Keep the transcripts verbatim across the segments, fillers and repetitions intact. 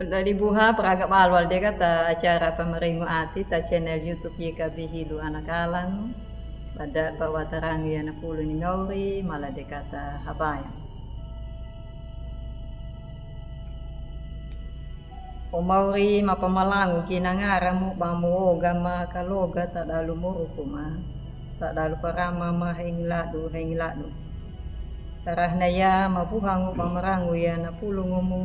Lalibuha praga balwal deka ta acara pamarengo ati ta channel YouTube Y K B Hilu Anakalan. Pada pawatarangi ana pulu ni mauri mala deka ta habaya. O mauri mapamalangu ki nangara mu bamu oga ma kaloga ta dalu muruku ma ta dalu parama ma hengiladu hengiladu. Tarahna ya mabuhangu pamarangu ya na pulungu mu.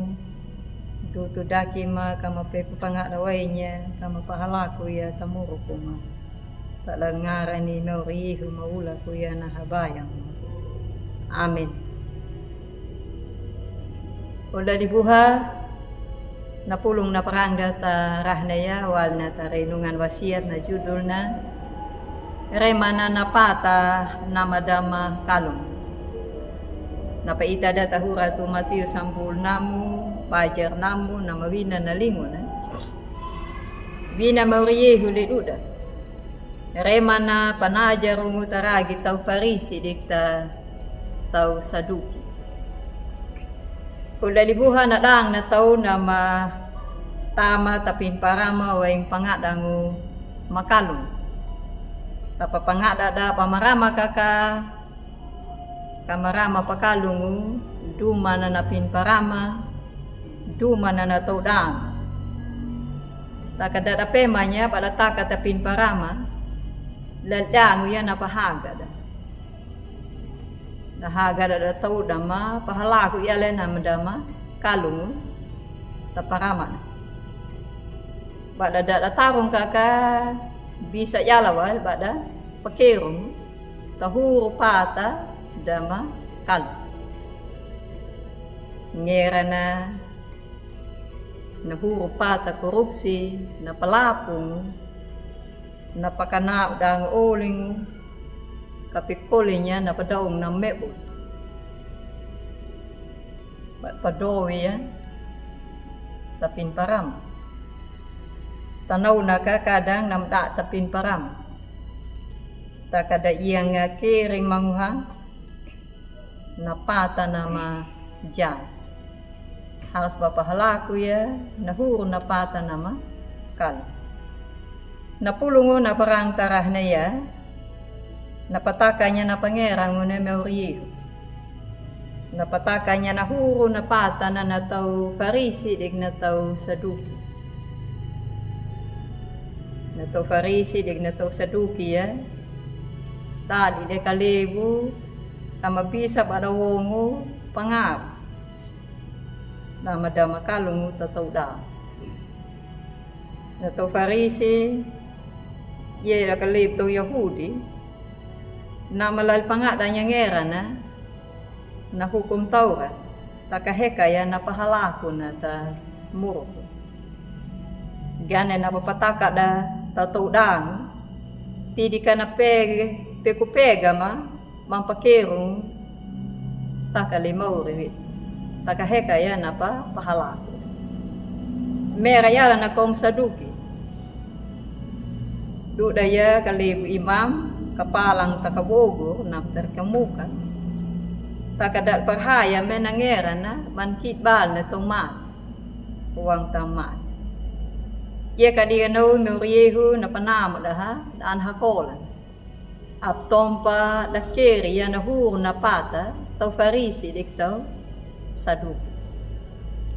Dutu daki ma kama peku pangada wainya kama pahalaku ya ta muruku ma. Ta dalu ngara ni mauri ihu maulaku ya na habayang. Amin. Oda dibuha na pulung na parangga ta rahna ya wal na ta renungan wasiat na judul na Remana na pata na madama kalung. Na paita da tahura tu Matius sampul namu bajar namu na mawina na lingu na. Wina mauri Yehu le duda. Remana panajarungu taragi tau Farisi dikta tau Saduki. Oda dibuha na dang na tau na ma tama tapin parama waing pangadangu makalung. Tapa pangada da pamarama kaka kamarama pakalungu duma na na pin parama duma na na tau dang. Taka da da pemanya pada taka tapin parama la dangu ya na pahaga da. Na haga da da tau dama pahalaku ya le na madama kalungu ta parama. Pada da da tarung kaka bisa ya lawal pada pakerung tahuru pata dama kalu. Ngera na na huru pata korupsi na palapung na pakanau dang oling kapikolinya na padaung na mebu. Padowi ya tapin param. Tanau na kakadang na mda tapin param. Takada iya nga kering manguha na pata na ma jal. Harus bapa halaku ya na huru na pata na ma kal. Na pulungu na parang tarahna ya na patakanya na pangerangu na meuriyu. Na patakanya na huru na pata na na tau Farisi dek na tau Saduki. Na tau Farisi dek na tau Saduki ya. Tadi dek kalebu na mabisa bada wongu pangaru. Na madama kalungu tatau da. Na tau Farisi ya dek kalebu tau Yahudi. Na malal pangadanya ngera na na hukum Taurat. Taka heka ya na pahalaku na ta muruku. Gane na papataka da ta tau dang. Tidi kana pege peku pega ma mampakerung taka limau riwi. Taka heka ya na pa pahalaku. Mera yala na kom Saduki. Duda ya kalebu imam kapalang taka bogo na terkemuka. Taka dal parhaya me na ngera na man kibal na tomat. Wang tamat. Ya kadi ya nau meuriyu na panamu daha dan hakola. Aptompa da keri ya na huru na pata tau Farisi dek tau Saduki.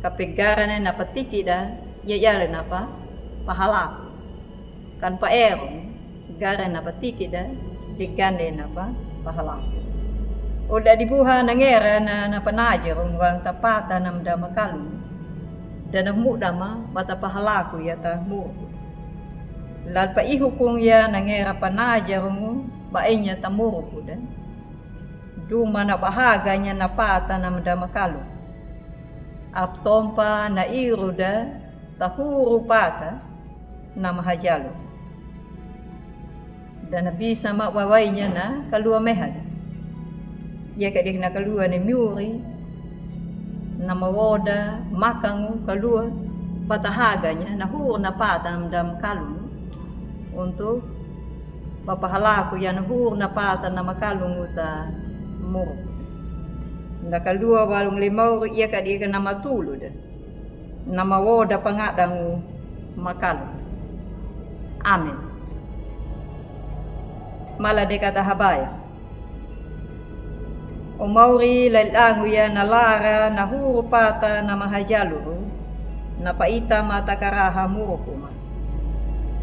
Kapegara na patiki da ya yale na pa pahalaku. Kan pa erong gare na patiki da dek gande na pa pahalaku. Oda dibuha na ngera na na panajarung wang ta pata na mda makalu. Da na muda ma bata pahalaku ya ta muruku. Lal pa ihukung ya na ngera panajarungu ba enya ta muruku da. Duma na bahaganya na pata na mda makalu. Aptompa na iru da ta huru pata na mahajalu. Da na bisa ma wawainya na kalua mehad. Ya kadi na kalua ni miuri na mawoda makangu kalua patahaganya na huru na pata na mda makalu. Untuk papahalaku ya na huru na pata na makalungu ta muruku. Na kalua walung limau ya kadi na matulu da. na mawoda pangadang-u makalo. Amen. Mala de kata habaya. O mauri lalidangu ya na lara na huru pata na mahajalu ru, na paita ma takaraha muru kuma.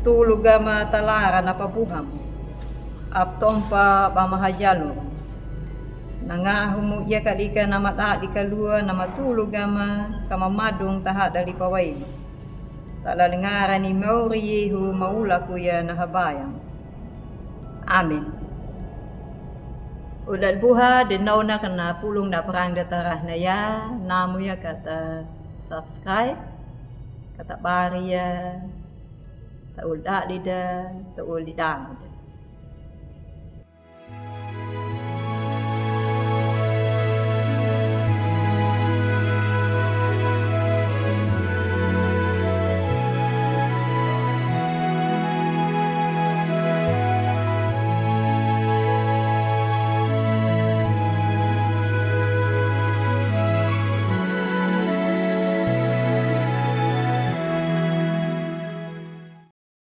Tulu gama talara na pabuhamu. Aptompa ba mahajalu ru. Na ngahumu ya kadika na madadi kalua na matulu gama ka mamadung tahada lipawainu. Talalingarani mauri Yehu maulaku ya na habayang. Amen. Uda buha de nauna kana pulung da perang da tarahna ya, namu ya kata subscribe, kata bari ya, ta ul dadi da, ta ul didangu da.